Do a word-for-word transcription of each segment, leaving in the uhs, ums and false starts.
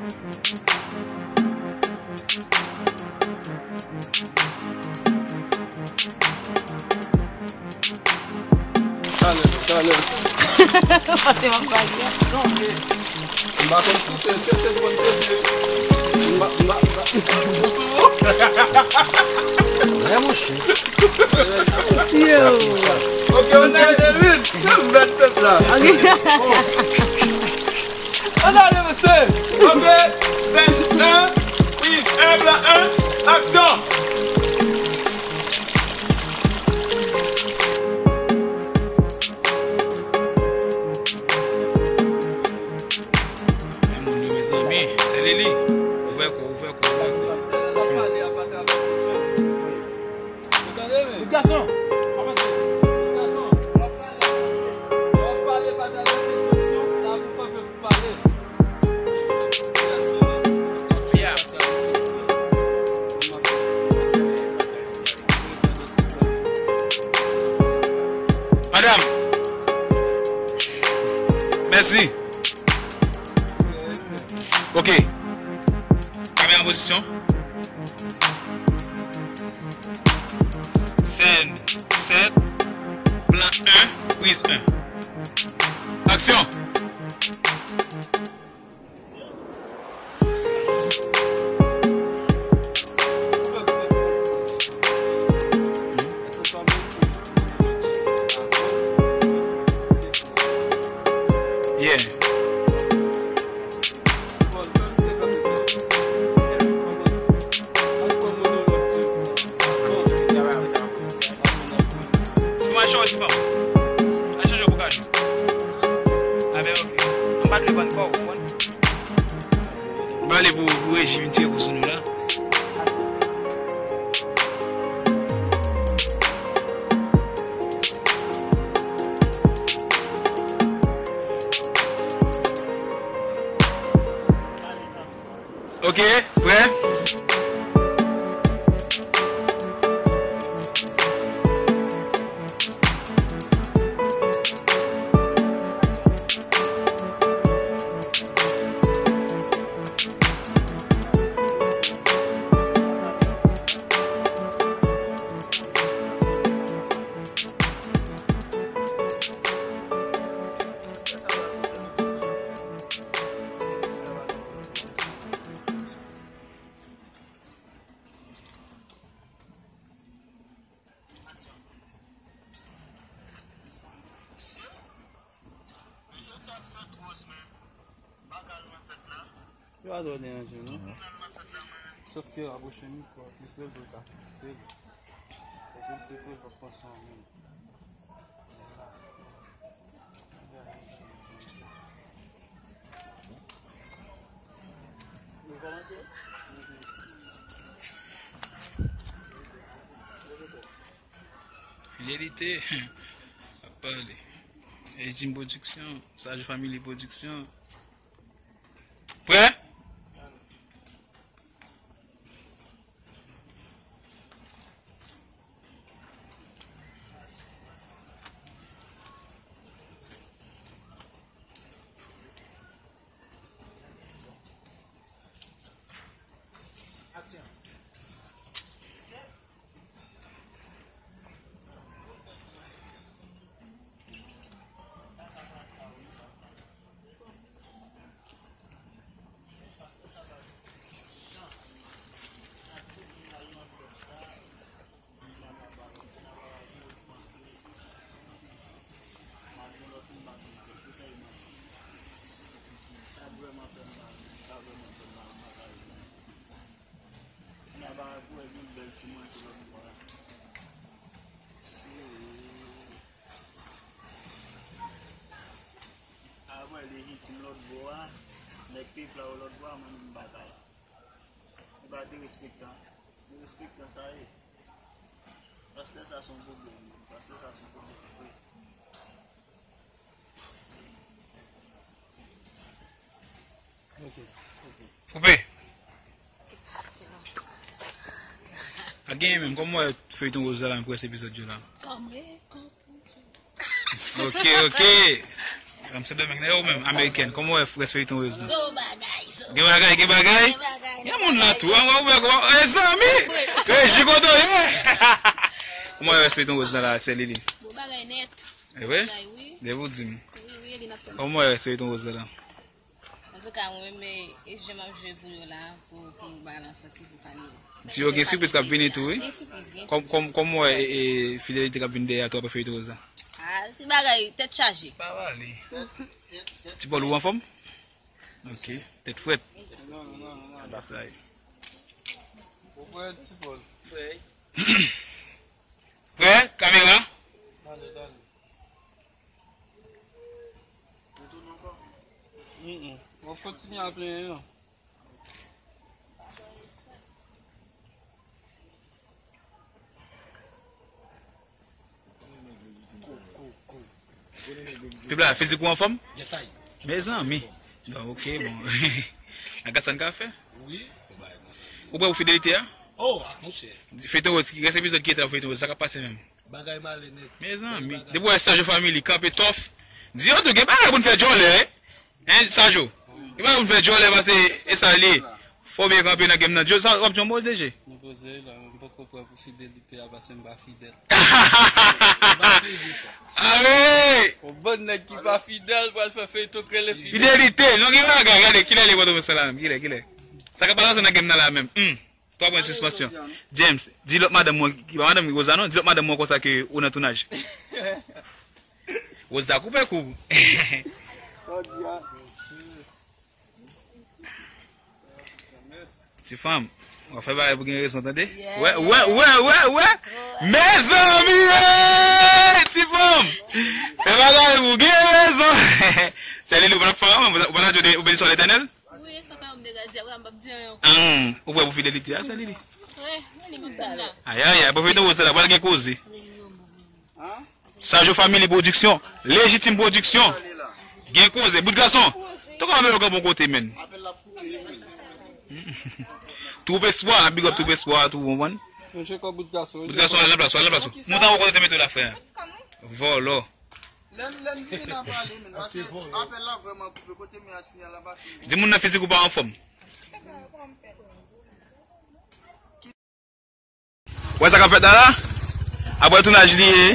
Talè, talè. Pase m ap pale. M pa konn si se, se, se bon, se vye. M pa, m pa, m pa. Vrè mouche. Yo. Ok, on a le vide. Yo, m mèt tèt la. Ok. On a le, mesye. Ok. Sèn en, priz en, plan en, aksyon. Moun yo, mezanmi, se Lili. Ouvè kò, ouvè kò, ouvè kò. Gason, avanse. Madanm. Mèsi. Ok. Kamera an pozisyon. Sèn sèt, plan en, priz en. Aksyon! Yeah. Ou al chanje ti fanm. Al chanje pou kado. A ben, ok. Mwen pa t vle vann kò w, ou konprann? M ale pou, pou reji vin tire kou sou nou la. Ok, prè? Yo pa twò deranje, non. Sòf ke rapwoche mikwo a pi pre pou l ka fikse l. Paske l pi pre, l p ap panse anyen. Fidelite ap pale. Edjim Production, Sajou Family Production. Prè? Sa vrèman fè m mal, sa vrèman fè m mal, m pa ka ri non. Kounye a bagay pou wè gen bèl ti manti lòt bò a. Si. Apre lejitim lòt bò a, nèg pep la yo lòt bò a, mwen menm m pa ka. Li pa derespektan. Derespektan sa ye. Pastè sa se yon pwoblèm, wi. Pastè sa se yon pwoblèm vre. Ok, ok. Koupe. Pa genyen menm. Kòman w wè feyton Rose la, menm pou rès epizòd yo la? Kòm re-, kòm Ok, ok. Kòm se Dominiken, yo menm, amerikèn. Kòman w wè rès feyton Rose la? Zo bagay, zo Gen bagay, gen bagay. Gen bagay. Gen moun nan tou. An, ou wè kòman, e zanmi. Reji kote w ye. Kòman w wè Feyton Rose nan la, sè Lili? Bon bagay nèt. E vre? Bagay, wi. Depi w di m. Wi, wi, li n ap tann. Kòman w wè Feyton Rose nan la? Antouka, mwen menm, e, e jwe m ap jwe pou yo la, pou, pou bagay lan sòti pou fanmi yo. Ti yo gen sipriz k ap vini tou, wi. Gen sipriz, gen sipriz. Kòm, kòm, kòm w wè, e, e, fidelite k ap vin dèyè tou apre Feyton Rose la? A, se bagay, tèt chaje. Pa pale. Ti Pòl, ou anfòm? Ok, tèt frèt. Anba sa ye. Ou prè, Ti Pòl? Prè? Kamera? Tande, tande. Mm, mm. W ap kontinye ap plenyen an. Pip la, fizik ou anfòm? Mezanmi. Bon, ok, bon. Aga sa n ka fè? Wi. Ou prè pou fidelite a? Oh, ah, monchè. Feyton Rose, rès epizòd ki rete nan feyton Rose, sa k ap pase menm? Bagay male nèt. Mezanmi, depi w wè Sajo Family kanpe tòf, di yo tou, gen bagay pou n fè djòlè, hein, Sajo? Gen bagay pou n fè djòlè, pase e sa l ye. Fò w byen kanpe nan game nan. Djo, sa w ap di yon mo, D J? Nou poze la, m poko prè pou fidelite a, pase m pa fidèl. M pa swiv sa. A wi! Yon bann nèg ki pa fidèl pral fè feyton k rele fidelite. Fidelite, non, gen bagay, gade, kilè li pòtoprens la menm, kilè, kilè? Sa k ap pase nan game nan la menm? Hmm. Twa pwen sispansyon. James, di lòt madanm mwen, ki pa madanm Rosa non, di lòt madanm mwen konsa ke ou nan tounaj. Rosa koupe kou. Ti fanm, w ap fè bagay pou gen rezon, tande? Wè, wè, wè, wè, wè! Mezanmi, ey! Ti fanm! Fè bagay pou gen rezon! Sè Lili, ou pa t ap fè anyen, ou pa t ap jwe, ou benediksyon Letènèl? Wi, sa fè m degade, apre m p ap di anyen ankò. Ann, ou prè pou fidelite a, sè Lili? Wi, wi, li m ap tann la. Ayayay, pwofite wè se la, pral gen koze. Sajo Family Production, Légitime Production. Gen koze, bout gason. Toko ame yo kanpe yon kote, menn. Twoup Espwa, n ap big up Twoup Espwa, tou, ou konprann? Bout gason, al nan plas ou, al nan plas ou. Montan ou kote te mete w la, frè. Vòlò. Lè n, lè n vini nan pale, men, paske apèl la vrèman koupe, kote m ye a, sinyal la pa fini. Di moun nan fizik ou pa anfòm. Wè sa k ap fèt la la? Apre tounaj li ye.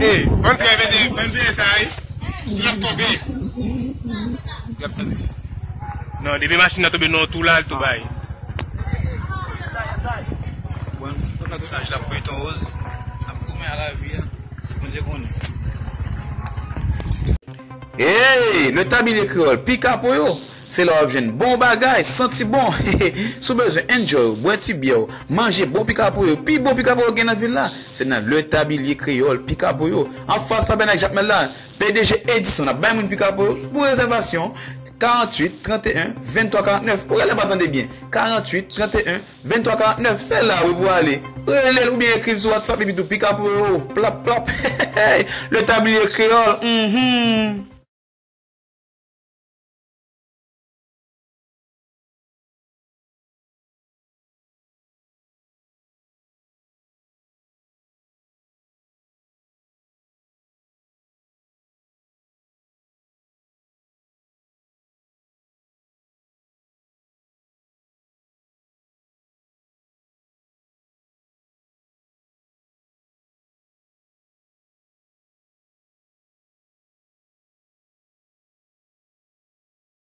Hey, bann trè vede, bann veye sa, wi. L ap tonbe. L ap tonbe. Non, depi machin nan tonbe nan yon twou la, l tou bay. Bon, tout nan tounaj la, feyton Rose ap goumen a lavi a. Bondye konnen. Hey, Le Tablier Créole, Pikapoyo! Se la w ap jwenn bon bagay, santi bon. Si w bezwen enjoy, bwè ti byè w, manje bon pikapoyo, pi bon pikapoyo gen nan vil la, se nan Le Tablier Créole, Pikapoyo, anfas Tabènak Jakmèl la. P D G Edison ap bay moun pikapoyo pou rezèvasyon, karanntuit, tranteyen, venntwa, karantnèf. Ou rele pa tande byen, karanntuit, tranteyen, venntwa, karantnèf. Se la wi pou ale. Rele l oubyen ekri l sou WhatsApp epi tou pikapoyo, plap, plap. Le Tablier Créole, mhm.